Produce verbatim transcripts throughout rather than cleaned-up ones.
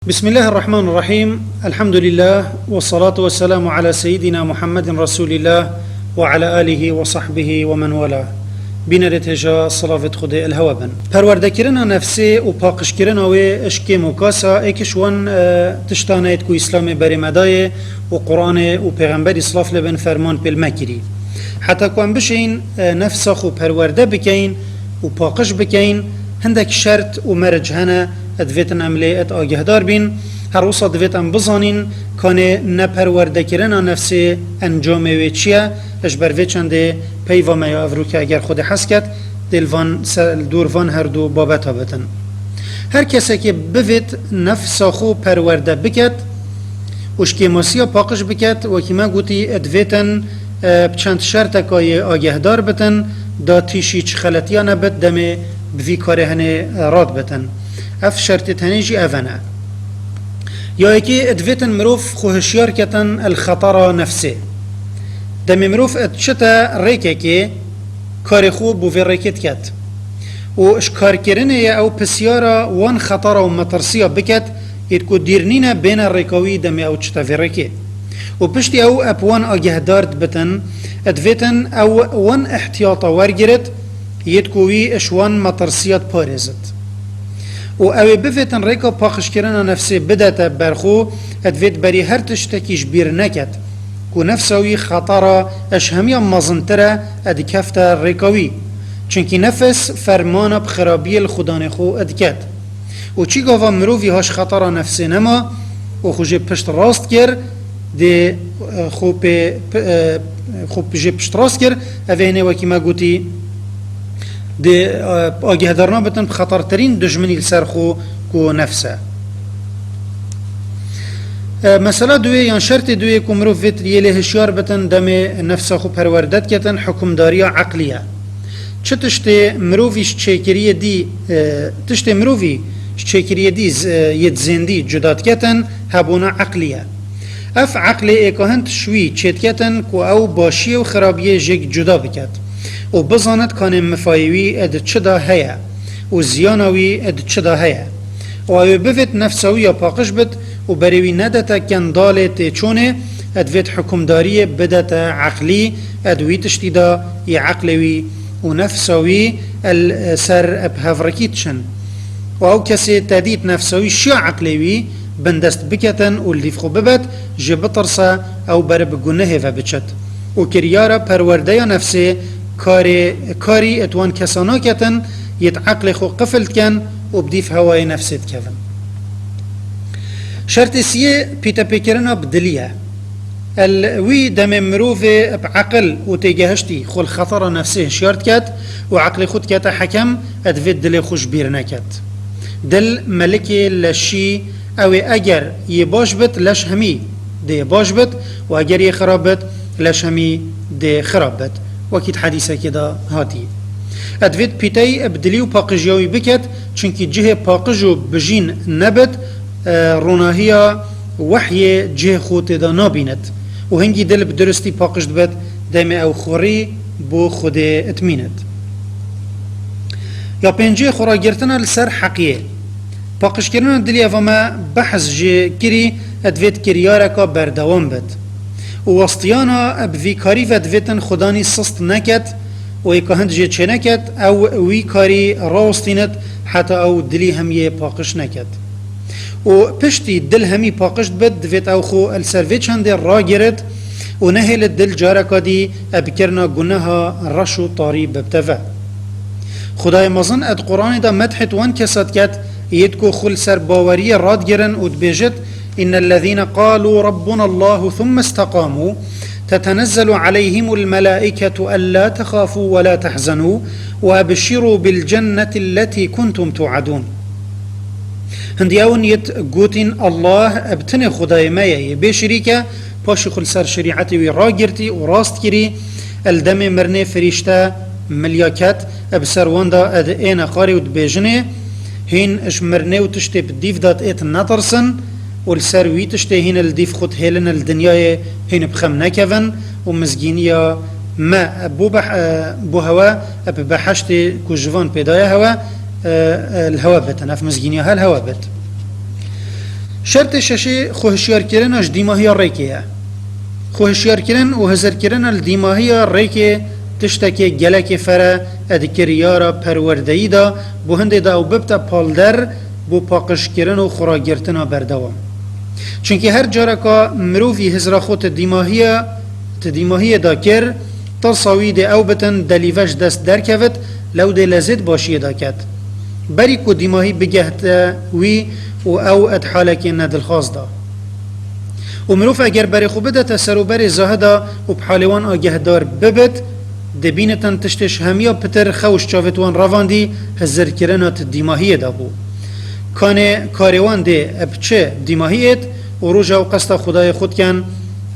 بسم الله الرحمن الرحيم. الحمد لله والصلاة والسلام على سيدنا محمد رسول الله وعلى آله وصحبه ومن والاه. Bînerê hêja, silavêt Xwedê li hewe bin. Perwerdekirina nefsê û paqijkirina wê ji kêm û kasa êk ji wan, e, tiştan e ku Îslamê berê me dayê û Quranê û Pêxemberî, silav lê bin, ferman pê li me kirî. Heta ku em bişên, e, nefsa xwe perwerde bikeyin û paqij bikeyin, hindek şert û meric hene, divêtin em lê agehdar bîn. Her wisa divêt em bizanîn, kanê neperwerdekirina nefsê encamê wê çi ye? Ji ber vê çendê peyva me ya evroke, eger Xwedê hez ket, dê li van ser, li dor van her du babeta bitin. Her kesekê bivêt nefsa xwe perwerde biket û ji kêmasiya paqij biket, wekî me gotî, divêtin, e, bi çend şerteka yê agehdar bitin, da tîşî çi xeletiya nebit, demê bi vî karê hinê, e, rad bitin. Ev şertê tenê jî ev ne. Ya yekê, divêtin mirov xwe hişyar ketin li xetara nefsê. Demê mirov diçite rêkekê, karê xwe bo vê rêkê diket. Û ji karkirinê ye ew pisyara wan xetara û metirsiya biket, êd ku dîr nîne bêne rêka wî, demê ew diçite vê rêkê. Û piştî ew ep wan agehdar dibitin, divêtin ew wan ihtiyata wergirit, yêd ku wî ji wan metirsiya diparêzit. Û ew ê bivêtin rêka paqijkirina nefsê bidete ber xwe, divêt berî her tiştekî ji bîr neket ku nefsa wî xetara ji hemiya mezintir e, dikefte rêka wî. Çunkî nefs fermana bi xirabiyê li xwedanê xwe diket. Û çî gava mirovî ha ji xetara nefsê nema û xwe jê pişt rast kir, dê, e, xwe pê, p-, e, xwe jê pişt rast kir, ev ê hinê wekî me gotî, dê, e, agihdarina bitin bi xetertirîn dijminî li ser xwe ku nefs e. E, mesela duwê yan şertê duwê ku mirov vê yê lê hişyar bitin, demê nefsa xwe perwerde diketin, hukimdariya eqlî ye. Çi tiştê mirovî ji çêkiriyê dî, e, tiştê mirovî ji çêkiriyê dî z-, e, yê dizêndî cuda diketin, hebûna eqlî ye. Ev eqlê êka hin tişt wî çêdiketin ku ew başiyê û xirabiyê jêk cuda biket û bizanit kanê mifayê wî di çi de heye û ziyana wî di çi de heye. Û ew ê bivêt nefsa wî ya paqij bit û berê wî nedete kendalê têçûnê, divêt hukimdariyê bidete eqlî, di wî tiştî de yê eqlê wî û nefsa wî li ser bi hevrikî diçin. Û ew kesê tedît nefsa wî şiya eqlê wî bindest biketin û li dîv xwe bibet, jê bitirse ew ber bi gunehê ve biçit. Û kiryara perwerdeya nefsê karê, karî et wan kesa naketin, yêt eqlê xwe qifil dikin û bi dîv hewayê nefsê dikevin. Şertê siyê pîtepêkirina bi dilî ye. El wî demê mirovê bi eqil û têgehiştî xwe li xetara nefsê hişyar diket û eqlê xwe dikete hekem, divê dilê xwe ji bîr neket. Dil melikê leşî, ew ê eger yê baş bit, leş hemî dê yê baş bit û eger yê xirab bit, leş hemî dê xirab bit. Wekî di hedîsekê de hatî. Divêt pîtey bi dilî û paqijiya wî biket, çunkî cihê paqij û bijîn nebit, e, ronahiya wehyê cihê xwe tê de nabînit û hingî dil bi duristî paqij dibit, demê ew xurî bo Xwedê dimînit. Ya pêncê, xwe ragirtina li ser heqiyê. Paqijkirina dilê, eva me behs jê kirî, divêt kiryareka berdewam bit. Û westiyana bi vî karî ve divêtin xudanî sist neket û êka hind jê çêneket, ew wî karî rawestînit heta ew dilî hemiyê paqij neket. Û piştî dil hemî paqij dibit, divêt ew xwe li ser vê çendê ragirit û nehêlit dil careka dî bi kirina guneha reş û tarî bibte ve. Xwedayê mezin di Quranê de medhê wan kesa diket, yêt ku xwe li ser baweriyê radigirin û dibêjit, إن الذين قالوا ربنا الله ثم استقاموا تتنزل عليهم الملائكة ألا تخافوا ولا تحزنوا وأبشروا بالجنة التي كنتم توعدون. Hindî ew in yêt gotîn, Allah bi tinê Xwedayê me ye, yê bê şirîk e, paşî xwe li ser şerîetê wî ragirtî û rast kirî, li demê mirinê firîşte, milyaket, bi ser wan de êne xwarê û dibêjinê, hîn ji mirinê û tiştê bi dîv de êt netirsin û li ser wî tiştê hîn li dîv xwe dihêlin li dinyayê hîn bi xem nekevin û mizgîniya me bo beh-, bo hewe bi beheştê ku ji van pê daye hewe, e, e, li hewe bitin. Ev mizgîniya he li hewe bit. Şertê şeşê xwehişyarkirina ji dîmahiya rêkê ye. Xwehişyarkirin û hizirkirina li dîmahiya rêkê tiştekê gelekê fere e di kiryara perwerdeyî de, bo hindê de ew bibte palder bo paqijkirin û xuragirtina berdewam. Çunkî her careka mirovî hizra xwe ti dîmahiya, ti dîmahiyê de kir, tirsa wî dê ew bitin delîve ji dest derkevit, lew dê lezêt başiyê de ket. Berî ku dîmahî bigehte wî û ew ed halekê nedilxwaz da. Û mirov eger berê xwe bidete serûberê zahida û bi halê wan agehdar bibit, dê bînitin tiştê ji hemiya pitir xew ji çavêt wan revandî, hizirkirina ti dîmahiyê de bû. Kanê karê wan dê eb çi dîmahî êt û roja ew qesta Xwedayê xwe dikin,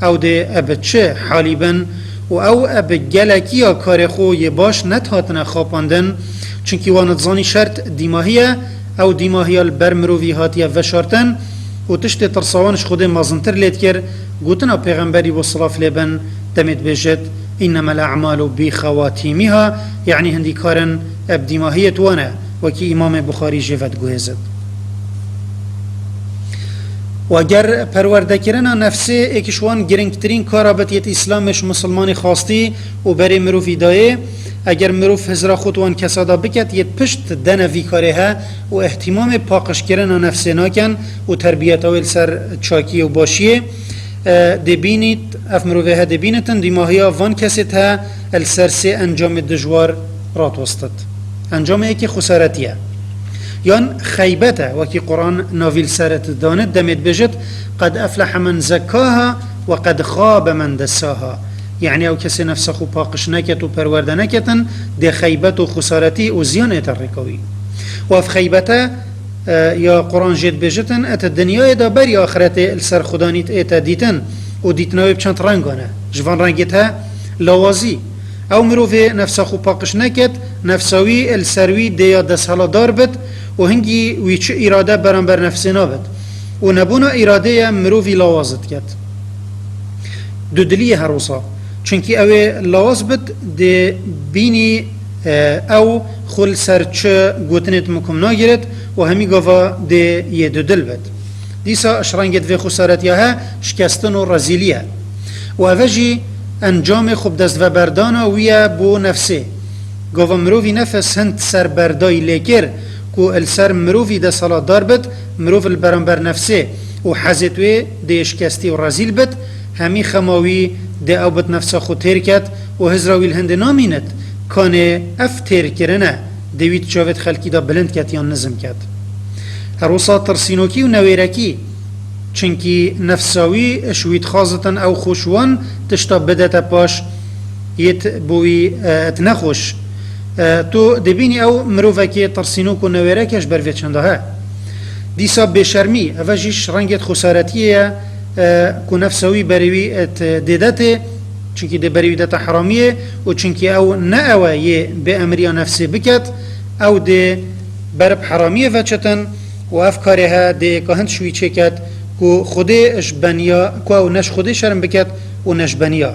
ew dê eb çi halî bin û ew eb gelekiya karê xwe yê baş nedihatine xapandin, çunkî wan dizanî şert dîmahî ye, ew dîmahiya li ber mirovî hatiye veşartin û tiştê tirsa wan ji Xwedê mezintir lê dikir, gotina Pêxemberî bo silav lê bin, demê dibêjit, "Înnemel a'malu bi xewatîmiha", yanî hindî karin eb dîmahiyê wan e, wekî Îmamê Buxarî jê vediguhêzit. Û eger perwerdekirina nefsê êk ji wan giringtirîn kara bit yêt Îslamê ji misilmanê xwastî û berê mirovî dayê, eger mirov hizra xwe di wan kesa de biket yêt pişt dene vî karê he û îhtîmamê paqijkirina nefsê nakin û terbiyeta wê li ser çakiyê û başiyê, e, dê bînît, ev mirovê he dê bînitin, dîmahiya van kesêt he li ser sê encamê dijwar ratwestit. Encamê yekê xwesaretî ye. Yan xeybet e, wekî Quran navî li ser danit, demê dibêjit, "Qed eflehe men zekkaha ve qed xabe men dessaha." Yanî ew kesê nefsa xwe paqij neket û perwerde neketin, dê xeybet û xwesaretî û ziyan ête rêka wî. Û ev xeybete, e, ya Quran jê dibêjitin, ete dinyayê de berî axretê li ser xudanît ête dîtin û dîtina wê bi çend rengan e. Ji van rengê te lawazî. Ew mirovê nefsa xwe paqij neket, nefsa wî li ser wî dê ya desthilatdar bit û hingî wî çi îrade beramber nefsê nabit. Û nebûna îradeyê mirovî lawaz diket. Dudiliyê her wisa. Çunkî ew ê lawaz bit, dê bînî, e, ew xwe li ser çi gotinê di mikum nagirit û hemî gava dê yê dudil bit. Dîsa ji rengê di vê xwesaretiya he şikestin û rezîlî ye. Û eve jî encamê xwe bi dest veberdana wî ye bo nefsê. Gava mirovî nefs hind serberdayî lê kir ku li ser mirovî desthilatdar bit, mirov li beramber nefsê û hezêt wê dê şikestî û rezîl bit, hemî xema wî dê ew bit nefsa xwe têr ket û hizra wî li hindê namînit, kanê ev têrkirin e, dê wî di çavêt xelkî de bilind ket yan nizm ket. Her wisa tirsînokî û newêrekî, çunkî nefsa wî ji wî dixwazitin ew xwe ji wan tişta bidete paş, yêt bo wî, e, et nexweş. E, tu dibînî ew mirovekê tirsînok û newêrek e ji ber vê çenda he. Dîsa bêşermî, eve jî ji rengê xwesaretiyê ye, e, ku nefsa wî berê wî et dêdetê, çunkî dê berê wî dete heramiyê û çunkî ew ne ew e yê bê emriya nefsê biket, ew dê berib heramiyê veçitin û ev karê he dê ka hind ji wî çêket ku Xwedê ji beniya, ku ew ne ji Xwedê şerm biket û ne ji beniya.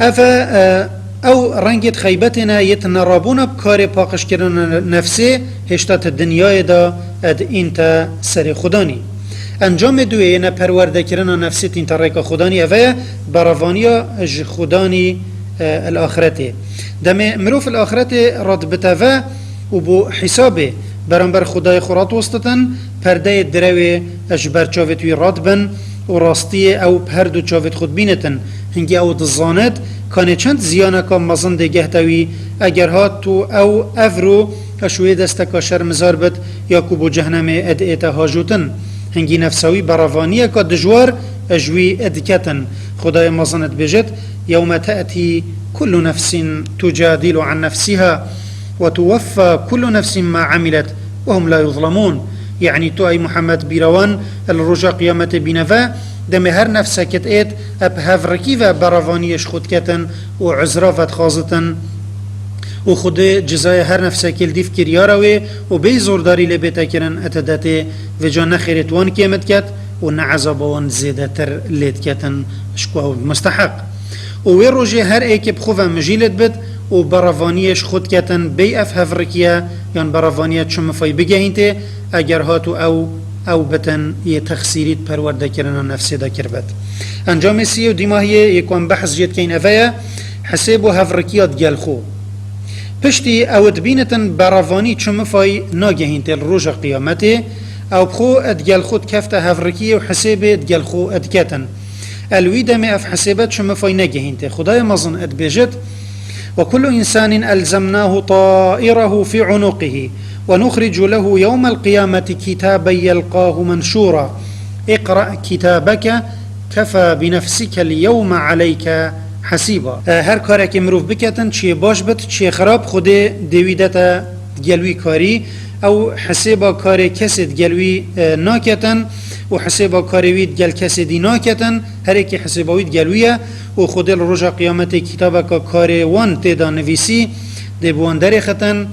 Ev e, e, ew rengê di xeybetê ne yê di nerabûna bi karê paqijkirina nefsê hêşta di dinyayê de ed în te serê xudanî. Encamê duê yê ne perwerdekirina nefsê tîn te rêka xudanî eve ye, berevaniya ji xudanî, e, el axretê. Demê mirov el axretê radibite ve û bo hîsabê beramber xudayê xwe ratwestitin, perdeyê direwê ji ber çavêt wî radibin û rastiyê ew bi her du çavêt xwe dibînitin. Hingî ew dizanit, kanê çend ziyaneka mezin dê gehte wî, eger hat û ew evro ji wê desteka şermizar bit, ya ku bo cehnemê ed ête hajotin. Hingî nefsa wî berevaniyeka dijwar ji wî diketin. Xudayê mezin dibêjit, "Yewme te'tî kullu nefsin tucadilu an nefsiha." "Ve tuweffa kullu nefsin ma amilet ve hum la yuzlamun." Yanî tu ey Muhammed bîra wan li roja qiyametê bîne ve, demê her nefsekit êt, eb hevrikî ve berevaniyê ji xwe diketin û uzra vedixwazitin û Xwedê cizayê her nefsekê li dîv kiryara wê û bêyî zordarî lê bête kirin, ete detê vêca ne xêrê wan kêm diket û ne ezaba wan zêdetir lê diketin ji ku ew musteheq. Û wê rojê her êkê bi xwe ve mijîl dibit û berevaniyê ji xwe diketin, bêy ev hevrikiye yan berevaniye çi mifayî bigehîntê, eger hat û ew ew bitin yê texsîrî di perwerdekirina nefsê de kiribit. Encamê sî û dîmahiyê yê ku em behs jê dikeyin eve ye, hisêb û hevrikiya digel xwe. Piştî ew dibînitin berevanî çi mifayî nagehîntê li roja qiyametê, ew bi xwe digel xwe dikefte hevrikiyê û hisêbê digel xwe diketin. El wî demê ev hisêbe çi mifayî negehîntê. Xwedayê mezin dibêjit: وكل إنسان ألزمناه طائره في عنقه ونخرج له يوم القيامة كتابا يلقاه منشورا اقرأ كتابك كفى بنفسك اليوم عليك حسيبا. Her karekê mirov biketin, çiyê baş bit, çiyê xirab, Xwedê dê wî dete digel wî karî. Ew hisêba karê kesê digel wî, e, naketin û hisêba karê wî digel kesê dî naketin. Herêkî hisêba wî digel wî ye û Xwedê li roja qiyametê kitabeka karê wan tê de nivîsî, dê bi wan derêxitin.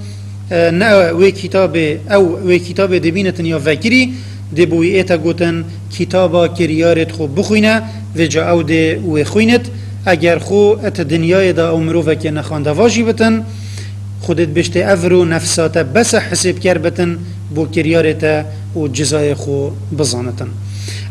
E, ne wê kitabê, ew wê kitabê dê bînitin ya vekirî, dê bi wî ête gotin, kitaba kiryarêt xwe bixwîne, vêca ew dê wê xwînit. Eger xwe et dinyayê de ew mirovekê nexwendeva jî bitin, Xwedê dibêjtê ev ro nefsa te bes e hisêbker bitin bo kiryarê te û cizayê xwe bizanitin.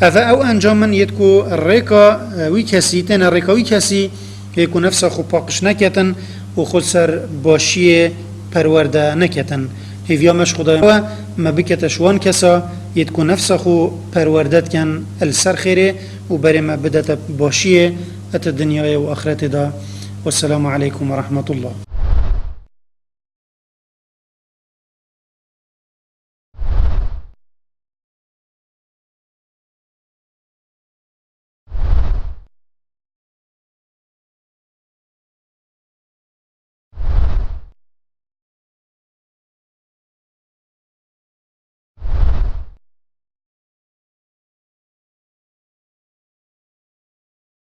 Ev e ew encam in yêt ku rêka, e, wî kesî, têne rêka wî kesî yê ku nefsa xwe paqij neketin û xwe ser başiyê perwerde neketin. Hêviya me ji Xwedayê we me bikete ji wan kesa yêt ku nefsa xwe perwerde dikin li ser xêrê û berê me bidete başiyê et dinyayê û axretê de. Wesselamu aleykum ve rahmetullah.